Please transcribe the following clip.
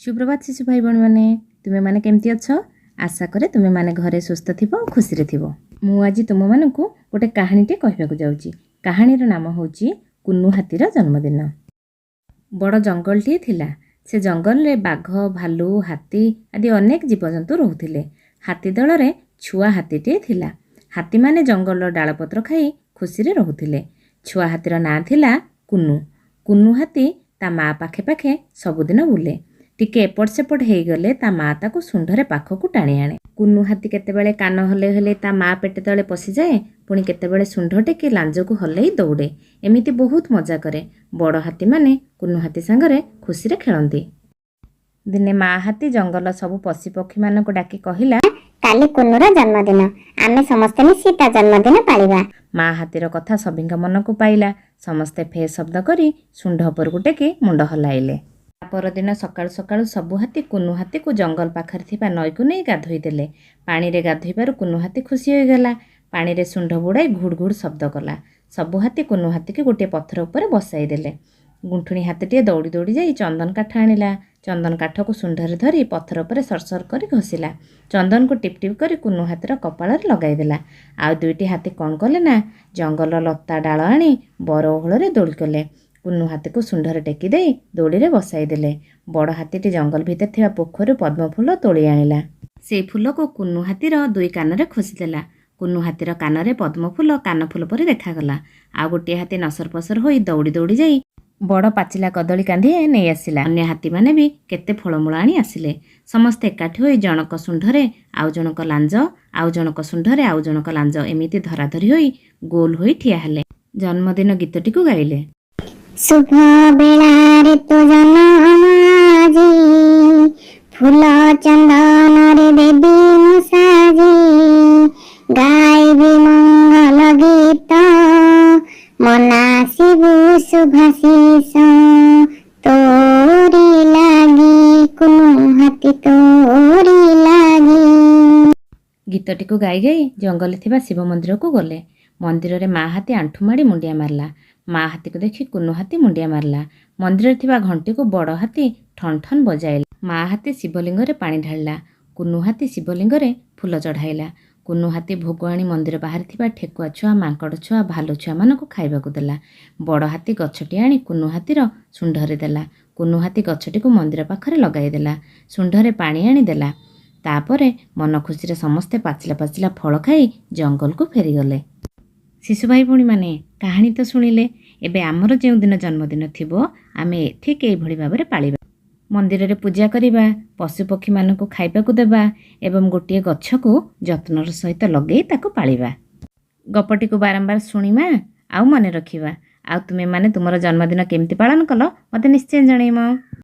ସୁପ୍ରଭାତ ଶିଶୁ ଭାଇ ଭଉଣୀମାନେ, ତୁମେମାନେ କେମିତି ଅଛ? ଆଶା କରେ ତୁମେମାନେ ଘରେ ସୁସ୍ଥ ଥିବ ଓ ଖୁସିରେ ଥିବ। ମୁଁ ଆଜି ତୁମମାନଙ୍କୁ ଗୋଟେ କାହାଣୀଟେ କହିବାକୁ ଯାଉଛି। କାହାଣୀର ନାମ ହେଉଛି କୁନୁ ହାତୀର ଜନ୍ମଦିନ। ବଡ଼ ଜଙ୍ଗଲଟିଏ ଥିଲା। ସେ ଜଙ୍ଗଲରେ ବାଘ, ଭାଲୁ, ହାତୀ ଆଦି ଅନେକ ଜୀବଜନ୍ତୁ ରହୁଥିଲେ। ହାତୀ ଦଳରେ ଛୁଆ ହାତୀଟିଏ ଥିଲା। ହାତୀମାନେ ଜଙ୍ଗଲର ଡାଳପତ୍ର ଖାଇ ଖୁସିରେ ରହୁଥିଲେ। ଛୁଆ ହାତୀର ନାଁ ଥିଲା କୁନୁ। କୁନୁ ହାତୀ ତା ମା ପାଖେ ପାଖେ ସବୁଦିନ ବୁଲେ। ଟିକେ ଏପଟ ସେପଟ ହେଇଗଲେ ତା ମା ତାକୁ ଶୁଣ୍ଢରେ ପାଖକୁ ଟାଣି ଆଣେ। କୁନୁ ହାତୀ କେତେବେଳେ କାନ ହଲେଇ ହଲେଇ ତା ମା ପେଟ ତଳେ ପଶିଯାଏ, ପୁଣି କେତେବେଳେ ଶୁଣ୍ଢ ଟେକି ଲାଞ୍ଜକୁ ହଲେଇ ଦୌଡ଼େ। ଏମିତି ବହୁତ ମଜା କରେ। ବଡ଼ ହାତୀମାନେ କୁନୁ ହାତୀ ସାଙ୍ଗରେ ଖୁସିରେ ଖେଳନ୍ତି। ଦିନେ ମା ହାତୀ ଜଙ୍ଗଲ ସବୁ ପଶୁପକ୍ଷୀମାନଙ୍କୁ ଡାକି କହିଲା, କାଲି କୁନୁର ଜନ୍ମଦିନ। ଆମେ ସମସ୍ତେ ମିଶି ତା ଜନ୍ମଦିନ ପାଳିବା। ମା ହାତୀର କଥା ସଭିଙ୍କ ମନକୁ ପାଇଲା। ସମସ୍ତେ ଫେ ଶବ୍ଦ କରି ଶୁଣ୍ଢ ଉପରକୁ ଟେକି ମୁଣ୍ଡ ହଲାଇଲେ। ତା ପରଦିନ ସକାଳୁ ସକାଳୁ ସବୁ ହାତୀ କୁନୁ ହାତୀକୁ ଜଙ୍ଗଲ ପାଖରେ ଥିବା ନଈକୁ ନେଇ ଗାଧୋଇ ଦେଲେ। ପାଣିରେ ଗାଧୋଇବାରୁ କୁନୁ ହାତୀ ଖୁସି ହୋଇଗଲା। ପାଣିରେ ଶୁଣ୍ଢ ବୁଡ଼ାଇ ଘୁଡ଼୍ ଘୁଡ଼୍ ଶବ୍ଦ କଲା। ସବୁ ହାତୀ କୁନୁ ହାତୀକୁ ଗୋଟିଏ ପଥର ଉପରେ ବସାଇ ଦେଲେ। ଗୁଣ୍ଠୁଣି ହାତୀଟିଏ ଦୌଡ଼ି ଦୌଡ଼ି ଯାଇ ଚନ୍ଦନ କାଠ ଆଣିଲା। ଚନ୍ଦନ କାଠକୁ ଶୁଣ୍ଢରେ ଧରି ପଥର ଉପରେ ସରସର କରି ଘଷିଲା। ଚନ୍ଦନକୁ ଟିପ୍ ଟିପ୍ କରି କୁନୁ ହାତୀର କପାଳରେ ଲଗାଇଦେଲା। ଆଉ ଦୁଇଟି ହାତୀ କ'ଣ କଲେ ନା, ଜଙ୍ଗଲର ଲତା ଡାଳ ଆଣି ବର ଓହଳରେ ଦୋଳି କଲେ। କୁନୁ ହାତୀକୁ ଶୁଣ୍ଢରେ ଟେକି ଦେଇ ଦୋଳିରେ ବସାଇ ଦେଲେ। ବଡ଼ ହାତୀଟି ଜଙ୍ଗଲ ଭିତରେ ଥିବା ପୋଖରୀରୁ ପଦ୍ମଫୁଲ ତୋଳି ଆଣିଲା। ସେଇ ଫୁଲକୁ କୁନୁ ହାତୀର ଦୁଇ କାନରେ ଖୋସିଦେଲା। କୁନୁ ହାତୀର କାନରେ ପଦ୍ମଫୁଲ କାନଫୁଲ ପରି ଦେଖାଗଲା। ଆଉ ଗୋଟିଏ ହାତୀ ନସର ପସର ହୋଇ ଦୌଡ଼ି ଦୌଡ଼ି ଯାଇ ବଡ଼ ପାଚିଲା କଦଳୀ କାନ୍ଧିଏ ନେଇ ଆସିଲା। ଅନ୍ୟ ହାତୀମାନେ ବି କେତେ ଫଳମୂଳ ଆଣି ଆସିଲେ। ସମସ୍ତେ ଏକାଠି ହୋଇ ଜଣକ ଶୁଣ୍ଢରେ ଆଉ ଜଣକ ଲାଞ୍ଜ, ଆଉ ଜଣକ ଶୁଣ୍ଢରେ ଆଉ ଜଣକ ଲାଞ୍ଜ, ଏମିତି ଧରାଧରି ହୋଇ ଗୋଲ ହୋଇ ଠିଆ ହେଲେ। ଜନ୍ମଦିନ ଗୀତଟିକୁ ଗାଇଲେ। ଶୁଭ ବେଳାରେ ତୋ ଜନ୍ମ ଆଜି, ଫୁଲ ଚନ୍ଦନରେ ଦେବି ମୁଁ ସାଜି, ଗାଇବି ମଙ୍ଗଳ ଗୀତ, ମନାସିବୁ ଶୁଭାଶିଷ, ତୋରି ଲାଗି କୁନୁ ହାତୀ, ତୋରି ଲାଗି। ଗୀତଟିକୁ ଗାଇ ଗାଇ ଜଙ୍ଗଲରେ ଥିବା ଶିବ ମନ୍ଦିରକୁ ଗଲେ। ମନ୍ଦିରରେ ମା ହାତୀ ଆଣ୍ଠୁ ମାଡ଼ି ମୁଣ୍ଡିଆ ମାରିଲା। ମା ହାତୀକୁ ଦେଖି କୁନୁ ହାତୀ ମୁଣ୍ଡିଆ ମାରିଲା। ମନ୍ଦିରରେ ଥିବା ଘଣ୍ଟିକୁ ବଡ଼ ହାତୀ ଠନ୍ ଠନ୍ ବଜାଇଲା। ମା ହାତୀ ଶିବଲିଙ୍ଗରେ ପାଣି ଢାଳିଲା। କୁନୁ ହାତୀ ଶିବଲିଙ୍ଗରେ ଫୁଲ ଚଢ଼ାଇଲା। କୁନୁ ହାତୀ ଭୋଗ ଆଣି ମନ୍ଦିର ବାହାରେ ଥିବା ଠେକୁଆ ଛୁଆ, ମାଙ୍କଡ଼ ଛୁଆ, ଭାଲୁ ଛୁଆମାନଙ୍କୁ ଖାଇବାକୁ ଦେଲା। ବଡ଼ ହାତୀ ଗଛଟି ଆଣି କୁନୁ ହାତୀର ଶୁଣ୍ଢରେ ଦେଲା। କୁନୁ ହାତୀ ଗଛଟିକୁ ମନ୍ଦିର ପାଖରେ ଲଗାଇଦେଲା। ଶୁଣ୍ଢରେ ପାଣି ଆଣି ଦେଲା। ତାପରେ ମନ ଖୁସିରେ ସମସ୍ତେ ପାଚିଲା ପାଚିଲା ଫଳ ଖାଇ ଜଙ୍ଗଲକୁ ଫେରିଗଲେ। ଶିଶୁ ଭାଇ ଭଉଣୀମାନେ, କାହାଣୀ ତ ଶୁଣିଲେ। ଏବେ ଆମର ଯେଉଁଦିନ ଜନ୍ମଦିନ ଥିବ, ଆମେ ଠିକ୍ ଏଇଭଳି ଭାବରେ ପାଳିବା। ମନ୍ଦିରରେ ପୂଜା କରିବା, ପଶୁପକ୍ଷୀମାନଙ୍କୁ ଖାଇବାକୁ ଦେବା ଏବଂ ଗୋଟିଏ ଗଛକୁ ଯତ୍ନର ସହିତ ଲଗେଇ ତାକୁ ପାଳିବା। ଗପଟିକୁ ବାରମ୍ବାର ଶୁଣିବା ଆଉ ମନେ ରଖିବା। ଆଉ ତୁମେମାନେ ତୁମର ଜନ୍ମଦିନ କେମିତି ପାଳନ କଲ, ମୋତେ ନିଶ୍ଚୟ ଜଣେଇବ।